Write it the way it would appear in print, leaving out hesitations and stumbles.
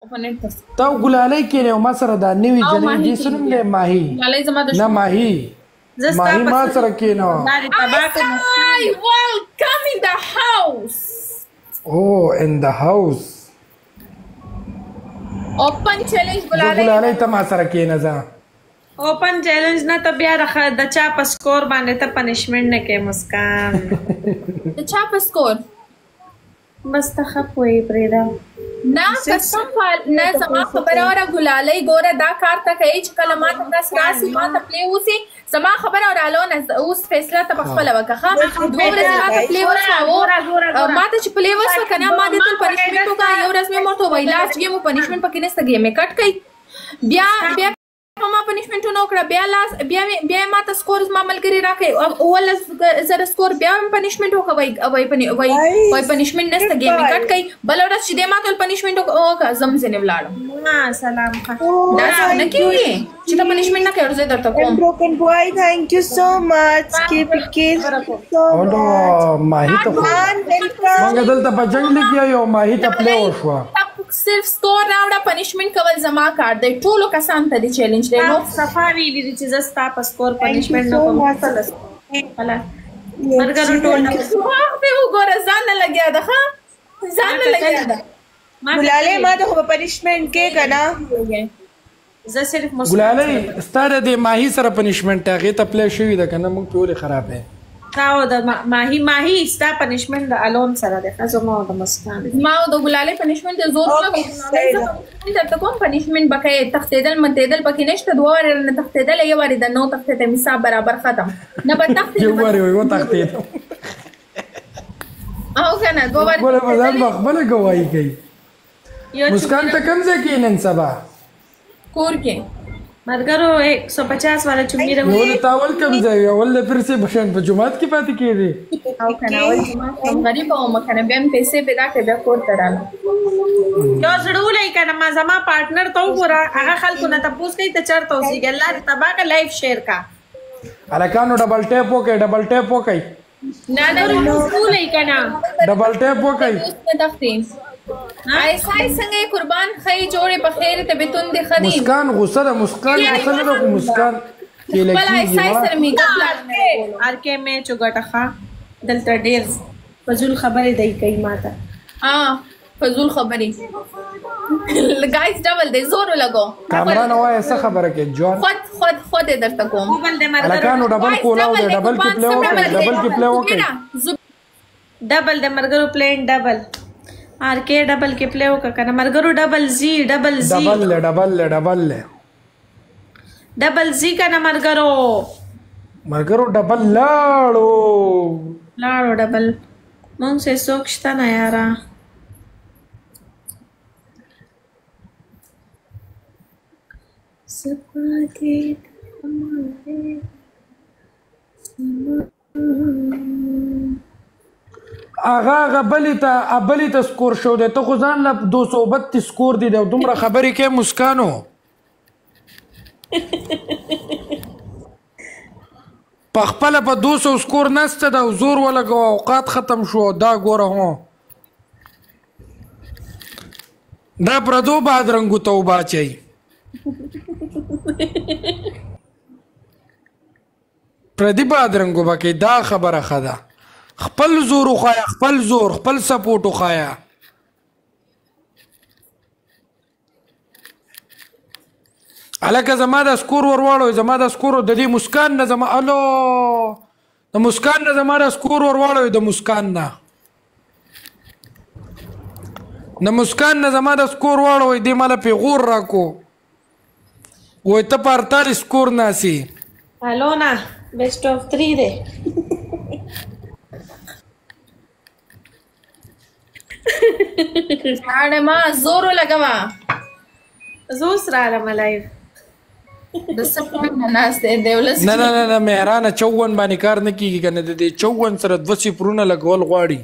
اوپوننټ ته. تا ګلالۍ کې نه ما سره دا نوی او جنې ماهي دې کې سنم دی ماهي. ګلالۍ زما د نه ماهي زه ستا ماهي په ما څه سره کې نه. الله دې تباه کړه آی welcome in the house. O in the house. Open challenge زه ګلالۍ. ګلالۍ ته ما سره کې نه ځه. اوپن چیلنج نه، ته بیا د چا په سکور باندې ته پنشمنټ نه کې مسکان. د چا په سکور؟ بس ته ښه پوهې پرېږده. نه قسم نه زما خبره اوره ګلالۍ، ګوره دا کار ته کوي چې کله ما ته کس راسي ما ته پلی وسی، زما خبره اوره الو نه اوس فیصله ته په خپله وکړه. ښه دوه ورځې ما ته پلی وسوه ما ته چې پلی وسوه که نه ما دې تل پنشمنټ وکړه. یو ورځ مې ورته وویل لاست ګیم پنشمنټ پکې نشته، ګیم یې کټ کړئ. بیا بیا ما پنشمنټونه وکړه، بیا لاس بیا بیا ما ته سکور زما ملګری راکړ 17,000 سکور، بیا مې پنشمنټ وکړ. وای وای وای وای پنشمنټ نشته، ګیم یې کټ کړئ. بله ورځ چې دی ما ته پنشمنټ وکړه زم ځینې ولاړم. ما سلام ښه داسې نه کېږي چې ته پنشمنټ نه کوې، زه درته کوم. Broken boy, thank you so much. KPK, thank you so much. اولو ماهي ته خو Man, welcome. مونږ دلته په جنګ لګیا یو، ماهي ته پلی وشوه. صرف سکور راوړه، پنشمنټ کول زما کار دی. ټولو کسان ته دی چیلنج دی نو. صفا ویلي دي چې زه ستا په سکور Thank you پنشمنټ نه so کوم. much. ملګرو ټول وخت دی وګوره، ځان نه لګیا ده، ښه ځان نه لګیا ده. ګلالۍ ما ته خو به پنشمنټ کې که نه؟ زه صرف مسکان. ګلالۍ ستا د دې ماهي سره پنشمنټ، هغې ته پلی شوي ده که نه؟ مونږ پرې ولې خراب دی؟ تا او د ماهي، ماهي ستا پنشمنټ د الون سره دی ښه، زما او د مسکان. ما او د ګلالۍ پنشمنټ دی. زور Okay, صحیح ده. درته کوم پنشمنټ به کوې. تښتېدل متېدل پکې نشته. دوه وارې نه تښتېدلی، یو وارې د نو تښتېدم، حساب برابر ختم. نه به تښتې یو وارې وایي وتښتېدم او که نه دوه وارې خپله په ځان به خپله ګواهي کوي. مسکان ته کوم ځای کې نن سبا؟ کور کې. ملګرو 150 والا چونګي نو ولې تا اول کوم ځای وي؟ اول د پیر صاحب په شان په جومات کې پاتې کېدې. او که نه اول جومات کوم غریبه وم که نه، بیا مې پیسې پیدا کړې، بیا کور ته رالم. یو زړه ولای که نه. ما زما پارټنر ته وګوره، هغه خلکو نه تپوس کوي ته چېرته اوسېږې. الله دې تباه کړه، لایف شیر کا. هلکانو ډبل ټیپ وکړئ، ډبل ټیپ وکړئ. نه نه ولای که نه ډبل ټیپ وکړئ. اوس نه تښتې. آی سای څنګه یې قربان؟ ښه یې جوړې په خیر، طبیعتون دې ښه دي؟ مسکان غوسه ده، مسکان غوسه نه ده خو مسکان کېله خپل آی کېږي. سای ما سره مې ګپ لاړ نه. ار کې میچ وګټه ښه، دلته ډېر فضول خبرې دی کوي ماته. فضول خبرې. ګایز ډبل دی، زور ولګو. کامران وایه څه خبره کوې جوان؟ خود خود خود یې درته کوم. ډبل دی ملګرو. هلکانو ډبل کولاو دی، ډبل کې پلی وکړئ، ډبل کې پلی وکړئ. ډبل د ملګرو پلین ډبل، ار کې ډبل کې پلی وکړه کنه ملګرو. ډبل زی، ډبل زی. ډبل له ډبل له ډبل له ډبل زی کنه ملګرو. ملګرو ډبل لاړو، لاړو ډبل. مونږ سه څوک شته نه یاره. سپاتې هغه هغه بلې ته بلې ته سکور شو دی، ته خو ځان له 232 سکور دی او دومره خبرې کوې مسکانو. په خپله په 200 سکور نسته ده او زور ولګوه، اوقات ختم شو. دا ګوره هو دا پردو بادرنګو ته وباچئ، پردي بادرنګو به کوي. دا خبره ښه ده، خپل زور وښایه، خپل زور خپل سپورټ وښایه. هلکه زما دا سکور ور واړوئ، زما دا سکور د دې مسکان نه زما الو د مسکان نه زما دا سکور ور واړوئ، د مسکان نه د مسکان نه زما د سکور واړوئ. دې ماله پیغور راکو، وای ته په 48 سکور ناسي. الونا بیسټ اف 3 دی. اړه ما زور ولګوه. زه اوس راغلم لایف. د څه پوینټ نه ناست دی دی ولس. نه نه نه نه مهرانه 54 باندې کار نه کیږي کنه، د دې 54 سره دوه صفرونه لګول غواړي.